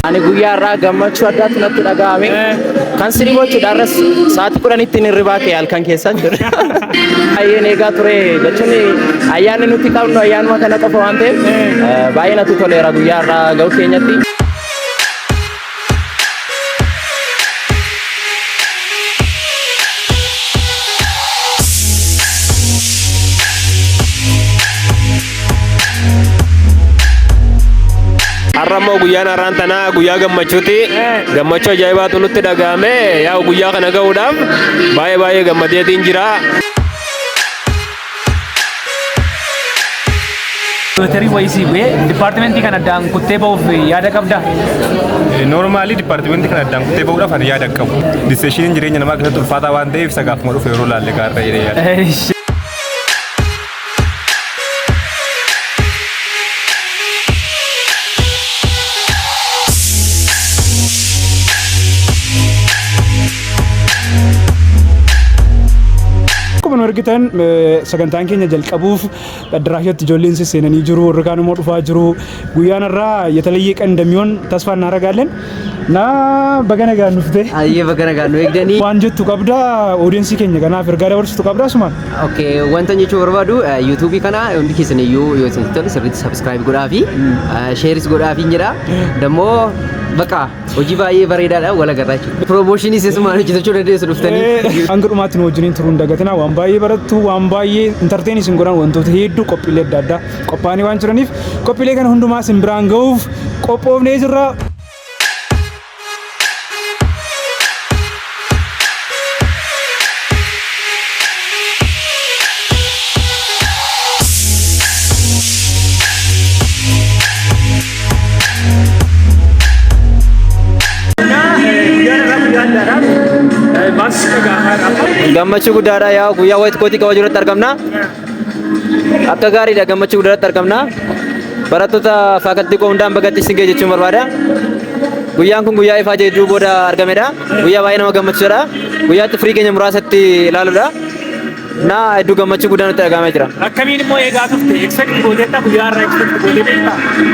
Ani guyyaa irraa gammachuu addaatu natti dhaga'ame. Kan sirrii gochuudha irras sa'aatii 10tti hin hirribaa ka'e halkan keessan jira. Baay'een eegaa ture jechuun ayyaanni nuti qabnu ayyaanuma kana qofa waan ta'eef baay'ee natti toleera guyyaa irraa ga'u keenyatti. Har'a immoo guyyaan har'aan tanaa guyyaa gammachuuti. Gammachuu ajaa'ibaatu nutti dhaga'ame. Yaa'u guyyaa kana ga'uudhaaf baay'ee baay'ee gammadeetiin jira. Lootarii wayii sii bu'ee dipaartimentii kana addaan kuttee ba'uuf yaada qabdaa? Noormaalii dipaartimentii kana addaan kuttee ba'uudhaaf ani yaada hin qabu. Diseeshiniin jireenya namaa keessatti ulfaataa waan ta'eef isa gaafuma dhufe yeroo laalle gaarra jedhee yaada. Akkuma nu argitan sagantaan keenya jalqabuuf addaraashatti ijoolleen sisseenanii jiru, warri kaan immoo dhufaa jiru. Guyyaan har'aa የተለየ ቀን እንደሚሆን ተስፋ እናደርጋለን እና baga nagaan dhufte. Ayyee, baga nagaan nu eegdanii. Waan jettu qabda, audience keenya kanaaf ergaa dabarsitu qabda asumaan. Okay, wanta jechuu barbaadu, yuutuubii kana hundi keessan iyyuu yoo isin tole sirriitti subscribe godhaa fi share godhaa fi jedha. Dammoo baqa hojii baay'ee bareedaadha wal agarraa jechuudha. Promotion isumaan hojjetachuu dandeessu dhuftanii. Hanga dhumaatti nu wajjiniin turuu hin dagatinaa. Waan baay'ee barattu, waan baay'ee entertain isin godhan, wantoota hedduu qophiilee adda addaa qophaa'anii waan jiraniif qophiilee kana hundumaa isin biraan ga'uuf qophoofnee jirra. Gammachuu guddaadha, yaa guyyaa white coat kabajuu irratti argamna. Akka gaariidha, gammachuu guddaatti argamna. Barattoota faakaltii koo hundaan bagatti isin ga'e jechuun barbaada. Guyyaan kun guyyaa ifaa hedduu booda argamedha. Guyyaa baay'ee nama gammachiisudha. Guyyaatti firii keenya muraasatti ilaaluudha. Na hedduu gammachuu guddaa nutti dhaga'amee jira. Akkamiin immoo eegaa turte? Expect gooteetta? Guyyaa irraa expect gootee beektaa?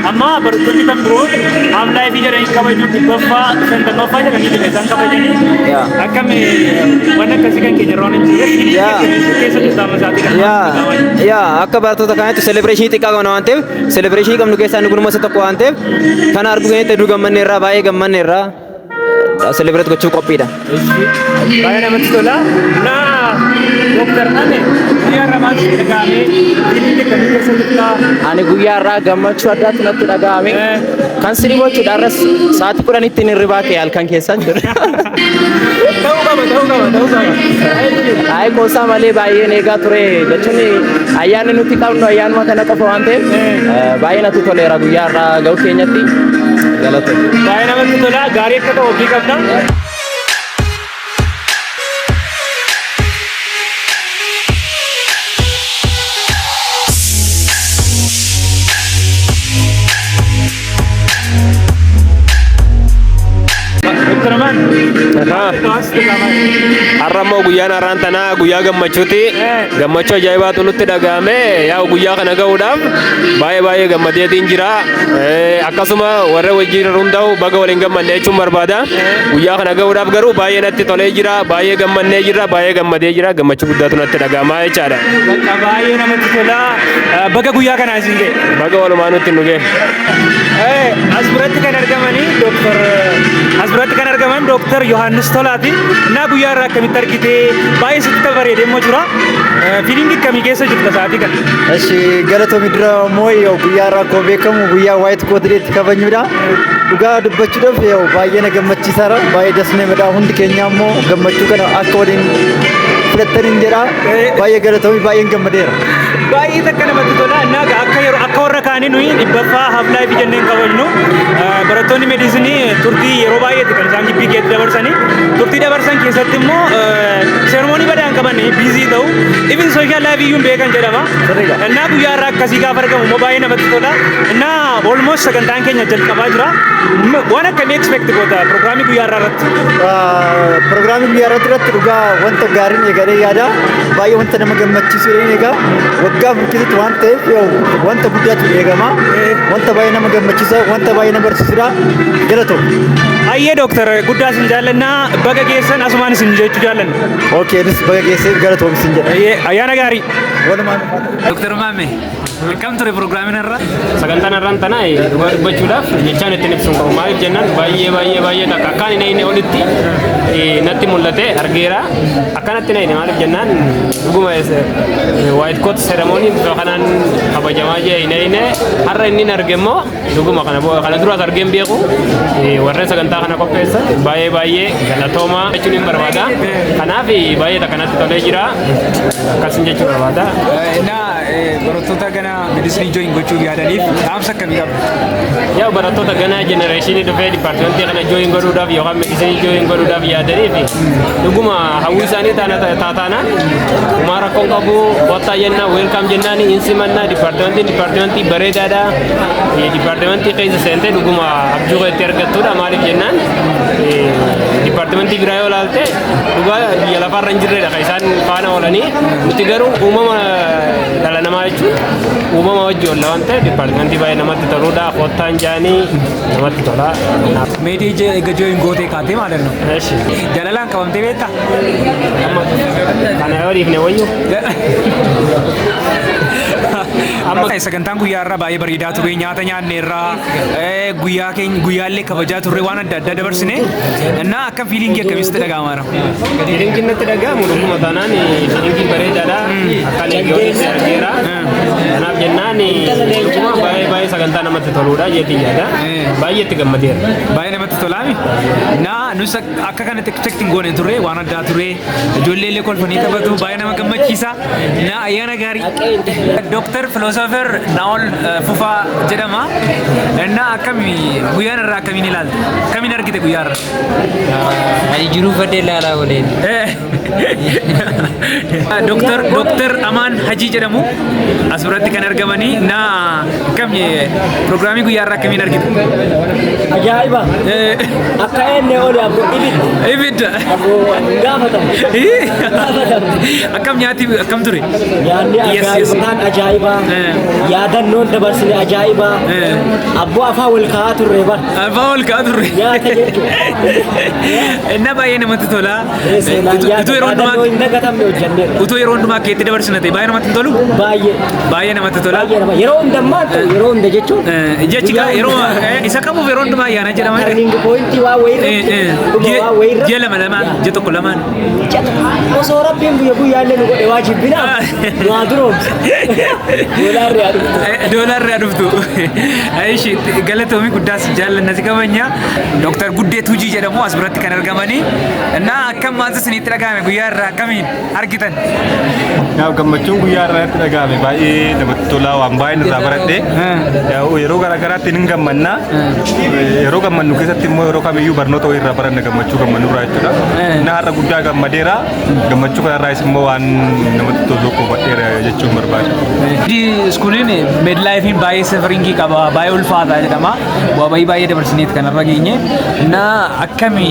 Amma barattoonni kan biroo half life jedhanii kabaju, 100ffaa, 50ffaa jedhanii kan isaan kabajanii. Akkam waan akkasii kan keenya irraa hin jirre keessa jirta amma isaatii kan? Yaa, akka barattoota kanaatti celebration xiqqaa qabna waan ta'eef, celebration qabnu keessaa inni kun isa tokko waan ta'eef, kana arguu keenyatti hedduu gammanneerraa, baay'ee gammanneerraa, celebrate gochuu qophiidha. Baay'ee namatti tola. Na Dooktar Ame, guyyaa irraa maaltu sitti dhaga'ame? Feeling akkamii keessa jirta? Ani guyyaa irraa gammachuu addaatu natti dhaga'ame. Kan sirrii gochuudha irras sa'aatii 10tti hin hirribaa ka'e halkan keessan jira. Ta'uu qaba, ta'uu qaba, ta'uu qaba. Ayi, qoosaa malee baay'een eegaa ture jechuun ayyaanni nuti qabnu ayyaanuma kana qofa waan ta'eef baay'ee natti toleera guyyaa irraa ga'u keenyatti, galatoomna. Baay'ee namatti tola. Gaarii akka ta'u ofii qabna. Dr. Aman, Har'a immoo guyyaan har'aan tanaa guyyaa gammachuuti. Gammachuu ajaa'ibaatu nutti dhaga'ame. Yaa'u guyyaa kana ga'uudhaaf baay'ee baay'ee gammadeetiin jira. Akkasuma warra wajjin hundaa'u baga waliin gammanne jechuun barbaada. Guyyaa kana ga'uudhaaf garuu baay'ee natti tolee jira. Baay'ee gammannee jira. Baay'ee gammadee jira. Gammachuu guddaatu natti dhaga'ama jechaadha. Bakka baay'ee namatti tola. Baga guyyaa kanaa isin ga'e. Baga walumaa nutti nu ga'e. As biratti kan argamanii Dooktar, as biratti kan argaman Dooktar Yohaannis Tolaati. Innaa guyyaa irraa akkamitti argite? Baay'ee sitti bareedee immoo jira. Feeling akkamii keessa jirta sa'aatii kana? Eshi, galatoomi. Dura immoo yoo guyyaa irraa akkuma beekamu guyyaa white coat itti kabajnudha. Dhugaa dubbachuudhaaf yoo baay'ee na gammachiisaara. Baay'ee dasnee madhaa, hundi keenya immoo gammachuu kana akka waliin fudhattaniin jedha. Baay'ee galatoomi, baay'een gammadeera. Baay'ee takka namatti tola. Innaa akka yeroo akka warra kaanii nuyi 100ffaa half life jennee hin kabajnu. Barattoonni meedisinii turtii yeroo baay'eetti kan isaan gibbii keessatti dabarsanii. Turtii dabarsan keessatti immoo ceremony badaa hin qaban, busy ta'u. Even social life iyyuu hin beekan jedhama. Innaa guyyaa irraa akkasii gaafa argamu immoo baay'ee namatti tola. Innaa almost sagantaan keenya jalqabaa jira. Waan akkamii expect goota pirogiraamii guyyaa irraa irratti? Pirogiraamii guyyaa irratti dhugaa wanta gaariin eegalee yaada. Baay'ee wanta nama gammachiisu egaa. Waggaa 4 keessatti waan ta'eef wanta guddaatu eegama. Wanta baay'ee nama gammachiisa, wanta baay'ee nama barsiisudha. Galatoom. Hayyee dooktar, guddaa isin jaallannaa, baga geessan asumaan isin jechuu jaallanna. Okay, nus baga geessee, galatoom isin jedha. Hayyee, ayyaana gaarii. Walumaan. Dooktar Maame, akkam ture pirogiraamiin irra? Sagantaan har'aan tanaa dhugaa dubbachuudhaaf jechaan ittiin ibsuun qabu. Maaliif jennaan, baay'ee baay'ee baay'ee takka akkaan hin eegne olitti natti mul'ate argeera. Akkanatti hin eegne. Maaliif jennaan, dhuguma white coat ceremony bifa kanaan kabajamaa jee hin eegne. Har'a inni hin arge immoo dhuguma kana duraas argeen beeku. Warreen sagantaa kana qopheessan baay'ee baay'ee galatoomaa jechuun hin barbaada. Kanaaf baay'ee takka natti tolee jira. Akkasin jechuu barbaada. Na barattoota gana medicine join gochuuf yaadaniif dhaamsa akkamii qabdu? Yaa barattoota ganaa generation dhufee dipaartimentii kana join godhuudhaaf yookaan medicine join godhuudhaaf yaadaniif, dhuguma hawwii isaanii taataanaan homaa rakkoon qabu, kottaa jennaa, welcome jennaan, hin simannaa. Dipaartimentiin dipaartimentii bareedaadha. Dipaartimentii keessa seentee dhuguma abjuu kee itti argattudha. Maaliif jennaan, dipaartimentii biraa yoo ilaalte dhugaa biyya lafaarra hin jirredha kan isaan faana oolanii. Nuti garuu uumama dhala namaa jechuun uumama wajji oolla waan ta'eef, dipaartimentii baay'ee namatti toludha. Kottaan jaanii namatti tola. Meetii eega join gootee kaatee maal jennu? Eshi. Jaalalaan qabamtee beektaa? Amma kana yoo dhiifne wayyu. Amma sagantaan guyyaa irraa baay'ee bareedaa ture. Nyaata nyaanne irraa guyyaa keenya guyyaallee kabajaa turre, waan adda addaa dabarsine. Innaa akkam, feeling akkamitti dhaga'amaa jira? Feeling natti dhaga'amu dhuguma taanaan feeling bareedaadha. Akkaan eegee argeera. Kanaaf jennaan, dhuguma baay'ee baay'ee sagantaa namatti toludha jeetiin yaada. Baay'ee itti gammadeera. Baay'ee namatti tolaami. Naa nus akka kanatti expect hin goone turre, waan addaa ture. Ijoollee illee kolfanii taphatu, baay'ee nama gammachiisa. Na ayyaana gaarii. Dooktar Philosopher Naol Fufaa jedhama. Innaa akkami, guyyaan irraa akkamiin ilaalte? Akkamiin argite guyyaa irra? Ani jiruu fadhee ilaalaa ooleen. Dooktar Amaan Hajii jedhamu as biratti kan argamanii. Na akkam, pirogiraamii guyyaa irraa akkamiin argite? Ajaa'iba! Akka enne oli abbo ibidda. Ibidda. Abbo hin gaafatamu. Gaafatamu. Akkam, nyaati akkam ture? Nyaanni ajaa'ibaan ajaa'iba. Yaadannoon dabarsine ajaa'iba. Abbo afaan wal kaa'aa turre bar. Afaan wal kaa'aa turre. Nyaata jechuudha. Inna baay'ee namatti tola. Seenaan Utuu yeroo hundumaa yaadannoo hin dagatamne hojjenneerra. Utuu yeroo hundumaa keetti dabarsina ta'e baay'ee namatti hin tolu? Baay'ee. Baay'ee namatti tola. Baay'ee nama yeroo hundammaa ta'u, yeroo hunda jechuun. Jechi kaa yeroo isa qabuuf yeroo hundumaa ayyaana jedhama. Turning point waa wayii irratti. Dhuma waa wayii irratti. Ji'a lama lamaan, ji'a tokko lamaan. Osoo Rabbiin guyya guyyaallee nu godhe waa jibbinaa nu haa duroomse. Doolaarri haa dhuftu. Doolaarri haa dhuftu. Ishi, galatoomii, guddaas jaallanna, si kabajna. Dooktar Guddee Tuujii jedhamu as biratti kan argamanii. Innaa akkam, maaltu isinitti dhagahame, guyyaa irraa akkamiin argitan? Yaa, gammachuun guyyaa irraa natti dhagahame baay'ee namatti tola, waan baay'een irraa baradhe. Yaa, yeroo garaa garaatti ni gammanna. Yeroo gammannu keessatti immoo yeroo kamiyyuu barnoota wayii irraa baranna gammachuu gammannu irraa jechuudha. Na har'a guddaa gammadeera. Gammachuu kanarraas immoo waan namatti tolu tokko hubadheera jechuun barbaada. Schooliin med lifeiin baay'ee suffering qaba, baay'ee ulfaataa jedhama. Bu'aa bayii baay'ee dabarsineet kan irra geenye. Na akkami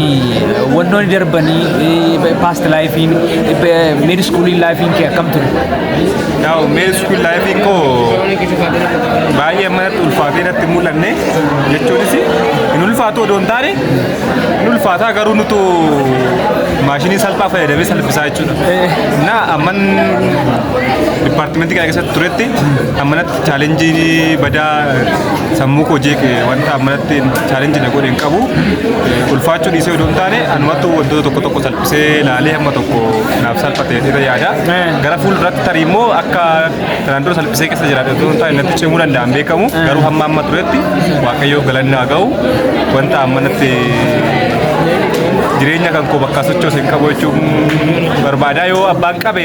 wantoonni darbanii, past lifeiin, med schooliin lifeiin kee akkam ture? Yaa, med school lifeiin koo baay'ee ammanatti ulfaatee natti hin mul'anne. Jechuunis hin ulfaatu odoo hin taane, hin ulfaataa, garuu nutu maashinii salphaa fayyadamee salphisaa jechuudha. Na amman dipaartimentii kana keessatti turetti ammanatti challenge badaa sammuu koo jeeqe, wanta ammanatti challenge na godhe hin qabu. Ulfaachuu dhiisee odoo hin taane, anumattu wantoota tokko tokko salphisee ilaalee hamma tokko naaf salphate jedhee yaada. Gara fuulduratti tarii immoo akka kanaan dura salphisee keessa jiraate otoo hin taane natti cimuu danda'an beekamu. Garuu hamma amma turetti Waaqayyoo galanni haa ga'u, wanta ammanatti jireenya kan koo bakka sochoose hin qabu jechuun barbaadaa. Yoo abbaan qabe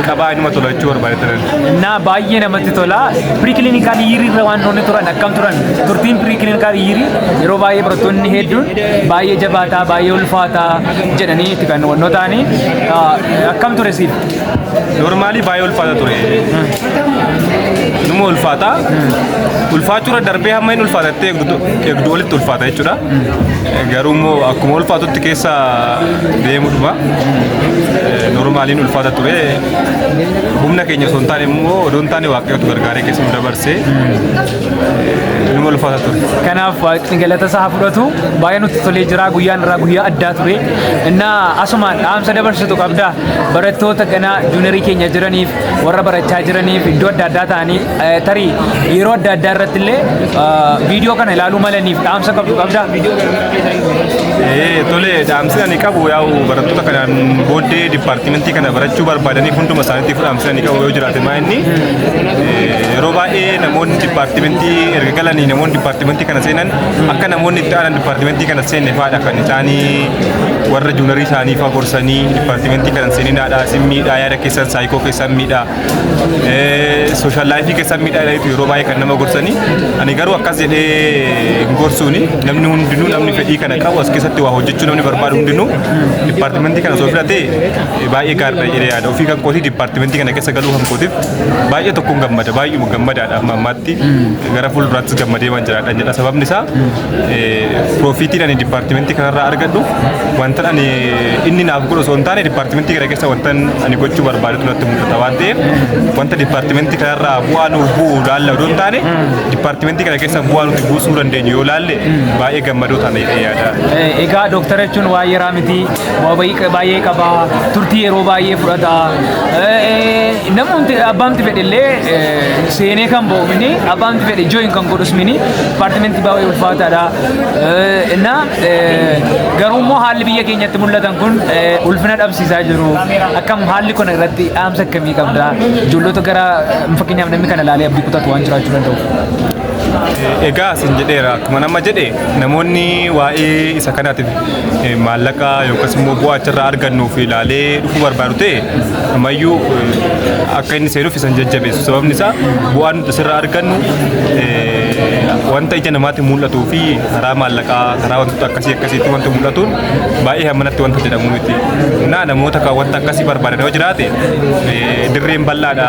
qabaa inuma tola jechuu barbaade tanan. Na baay'ee namatti tola. Preclinical year irra waan wantoonni turan akkam turan? Turtiin preclinical year yeroo baay'ee barattoonni hedduun baay'ee jabaataa, baay'ee ulfaataa jedhanii itti kan wannoo ta'anii, akkam ture siif? Normally baay'ee ulfaata ture. Numa ulfaata. Ulfaachuurra darbee hamma inni ulfaatattee eegdu olitti ulfaata jechuudha. Garuu immoo akkuma ulfaatutti keessa deemudhuma. Normaliin ulfaata ture. Humna keenya osoo hin taane immoo odoo hin taane Waaqayyotu gargaaree keessa nu dabarsee numa ulfaata ture. Kanaaf Waaqni galata isaa haa fudhatu. Baay'ee nutti tolee jira. Guyyaan irraa guyyaa addaa ture. Innaa asumaan dhaamsa dabarsitu qabda. Barattoota ganaa juniorii keenya jiraniif, warra barachaa jiraniif, iddoo adda addaa ta'anii tarii yeroo adda addaa irratti illee viidiyoo kana ilaaluu malaniif dhaamsa qabdu qabda. Tole, dhaamsi ani qabu yaa'u barattoota kanaan booddee dipaartimentii kana barachuu barbaadaniif hunduma isaaniitiif dhaamsi ani qabu yoo jiraate maa inni yeroo baay'ee namoonni dipaartimentii erga galanii namoonni dipaartimentii kana seenan akka namoonni itti aanan dipaartimentii kana seenne fa'aadha kan isaanii warra juniorii isaanii fa'aa gorsanii dipaartimentii kana seeninaadha, isin miidhaa, yaada keessan, saayikoo keessan miidhaa, social lifeii keessan miidhaa jedhaniitu yeroo baay'ee kan nama gorsanii. Ani garuu akkas jedhee hin gorsuuni. Namni hundinuu, namni fedhii kana qabu, as keessatti waa hojjechuu namni barbaadu hundinuu dipaartimentii kana osoo filatee baay'ee gaariidha jedhee yaada. Ofii kan kootii dipaartimentii kana keessa galuu kan kootiif baay'ee tokkoon gammada, baay'uma gammadaadha. Amma ammaatti gara fuulduraattis gammadee waan jiraadha jedha. Sababni isaa profitiin ani dipaartimentii kanarraa argadhu wanta ani inni naaf godhu osoo hin taane dipaartimentii kana keessa wanta ani gochuu barbaadutu natti mul'ata waan ta'eef, wanta dipaartimentii kanarraa bu'aa nuuf bu'u laalla odoo hin taane dipaartimentii kana keessa bu'aa nuti buusuu dandeenyu yoo laalle baay'ee gammadoo taana jedhee yaada. Egaa dooktara jechuun waa yeraa miti, bu'aa bayii baay'ee qaba, turtii yeroo baay'ee fudhata. Namoonni abbaamti fedhe illee seenee kan ba'u mini, abbaamti fedhe join kan godhus mini, dipaartimentii baay'ee ulfaataadha. Innaa garuu immoo haalli biyya keenyatti mul'atan kun ulfina dhabsiisaa jiru. Akkam haalli kun irratti dhaamsa akkamii qabda? Ijoollota gara fakkeenyaaf namni kana ilaalee abdii kutatu waan jiraachuu danda'u. Egaa isin jedheera, akkuma nama jedhe namoonni waa'ee isa kanaatiif maallaqa yookaas immoo bu'aa achirraa argannuuf ilaalee dhufuu barbaadu ta'e ammayyuu akka inni seenuuf isan jajjabeessu. Sababni isaa bu'aan nuti asirraa argannu wanta ija namaatti mul'atuu fi karaa maallaqaa, karaa wantoota akkasii akkasiitti wanta mul'atuun baay'ee hammanatti wanta jedhamu miti. Naa namoota kan wanta akkasii barbaadan yoo jiraate dirreen bal'aadha.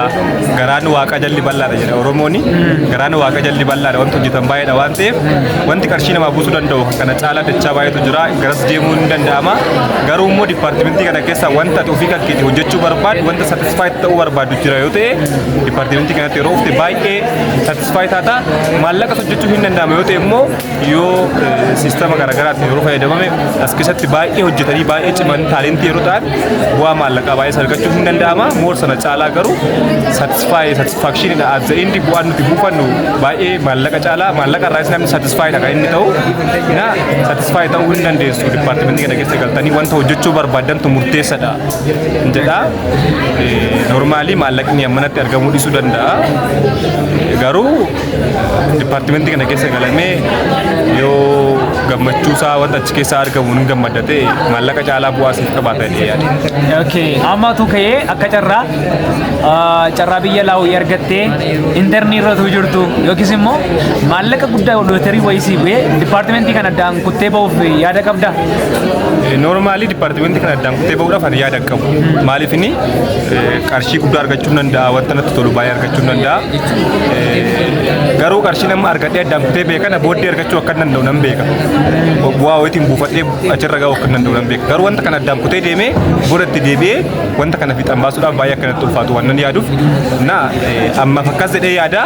Garaan waaqa jalli bal'aadha jedha Oromooni. Garaan waaqa jalli bal'aadha, wanta hojjetan baay'eedha waan ta'eef wanti qarshii namaa buusuu danda'u kana caalaa dachaa baay'eetu jira, garas deemuun ni danda'ama. Garuu immoo dipaartimentii kana keessa wanta ati ofii kan keetii hojjechuu barbaadu, wanta satisfied ta'uu barbaadu jira yoo ta'e, dipaartimentii kanatti yeroo ufte baay'ee satisfied taata. Maallaqa hojjechuu hin danda'ama yoo ta'e immoo yoo siistama garaagaraatiin yeroo fayyadamame as keessatti baay'ee hojjetanii baay'ee ciman talentii yeroo ta'an bu'aa maallaqaa baay'ee argachuu hin danda'ama. More sana caalaa garuu satisfactionidha. At the end bu'aan nuti buufannu baay'ee maallaqa caalaa, maallaqa irraas namni satisfied kan inni ta'u na satisfy ta'uu hin dandeessu. Dipaartimentii kana keessa galtanii wanta hojjechuu barbaaddantu murteessadha jedha. Normally maallaqni ammanatti argamuu dhiisuu danda'a, garuu dipaartimentii kana keessa galamee yoo gammachuusaa wanta achi keessaa argamu hin gammadda ta'e maallaqa caalaa bu'aa siif qabaata jedhee yaada. Okay, amma tu ka'ee akka carraa biyya laawwii argattee internii irra utuu jirtu yookiis immoo maallaqa guddaa looterii wayii sii bu'ee dipaartimentii kana addaan kuttee ba'uuf yaada qabdaa? Normally dipaartimentii kana addaan kuttee ba'uudhaaf ani yaada hin qabu. Maaliif inni qarshii guddaa argachuu hin danda'a, wanta natti tolu baay'ee argachuu hin danda'a. Garuu qarshii nama argadhee addaan kutee beekana booddee argachuu akka hin danda'u nan beeka. Bu'aa wayiitiin buufadhee achirra ga'uu akka hin danda'u nan beeka. Garuu wanta kana addaan kutee deemee booda itti deebi'ee wanta kana fiixan baasuudhaaf baay'ee akka natti ulfaatu waan nan yaaduuf na ammaaf akkas jedhee yaada.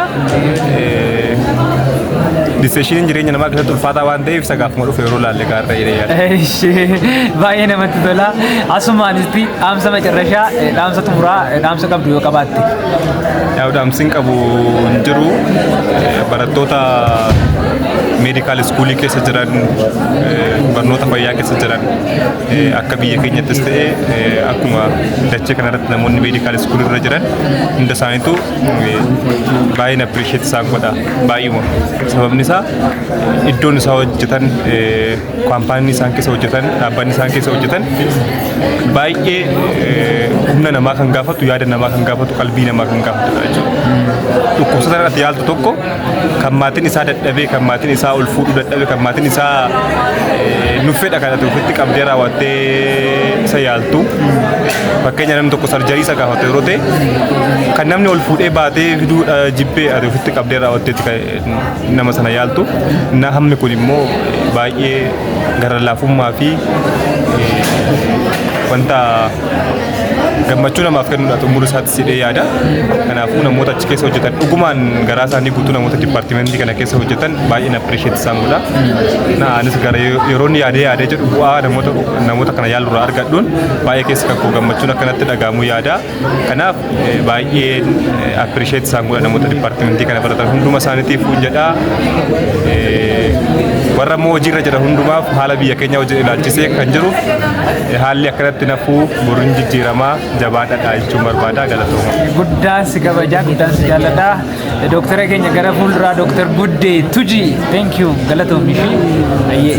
Decisioniin jireenya namaa keessatti ulfaataa waan ta'eef isa gaafuma dhufe yeroo laalle gaarra jedhee yaada. Ishee baay'ee namatti tola. Asumaanitti dhaamsa macarrashaa, dhaamsa xumuraa, dhaamsa qabdu yoo qabaatte. Yaa'u, dhaamsiin qabu hin jiru. Barattoota medical schoolii keessa jiran, barnoota fayyaa keessa jiran, akka biyya keenyattis ta'e akkuma dachee kanarratti namoonni medical schoolii irra jiran hunda isaaniitu baay'een appreciate isaan godha baay'uma. Sababni isaa iddoon isaa hojjetan, kaampaaniin isaan keessa hojjetan, dhaabbanni isaan keessa hojjetan baay'ee humna namaa kan gaafatu, yaada namaa kan gaafatu, qalbii namaa kan gaafatudha jechuudha. Dhukkubsataan ati yaaltu tokko kan maatiin isaa dadhabee, kan maatiin maatiin isaa ol fuudhuu dadhabe, kan maatiin isaa nuffedha kan ati ofitti qabdee raawwattee isa yaaltu. Fakkeenya, namni tokko surgery isa gaafate yeroo ta'e, kan namni ol fuudhee baatee fiduu jibbee ati ofitti qabdee raawwatteetti kan nama sana yaaltu. Na hammi kun immoo baay'ee gara laafummaa fi wanta gammachuu namaaf kennudha xumura isaatti jedhee yaada. Kanaafuu namoota achi keessa hojjetan, dhugumaan garaa isaanii guutuu namoota dipaartimentii kana keessa hojjetan baay'een appreciate isaan godha. Na anis gara yeroo inni yaadee yaadee jedhu bu'aa namoota kana yaalurraa argadhuun baay'ee keessa kan koo gammachuun akkanatti dhagahamuu yaada. Kanaaf baay'een appreciate isaan godha namoota dipaartimentii kana baratan hunduma isaaniitiif jedha. Warra immoo hojiirra jiran hundumaaf, haala biyya keenya hojii ilaalchisee kan jiru haalli akkanatti nafuu boruun jijjiiramaa, jabaadha jechuun barbaada. Galatooma. Guddaan si kabajaa, guddaan si jaalladha. Dooktara keenya gara fuulduraa, Dooktar Guddee Tuji, thank you, galatoomii fi ayyee.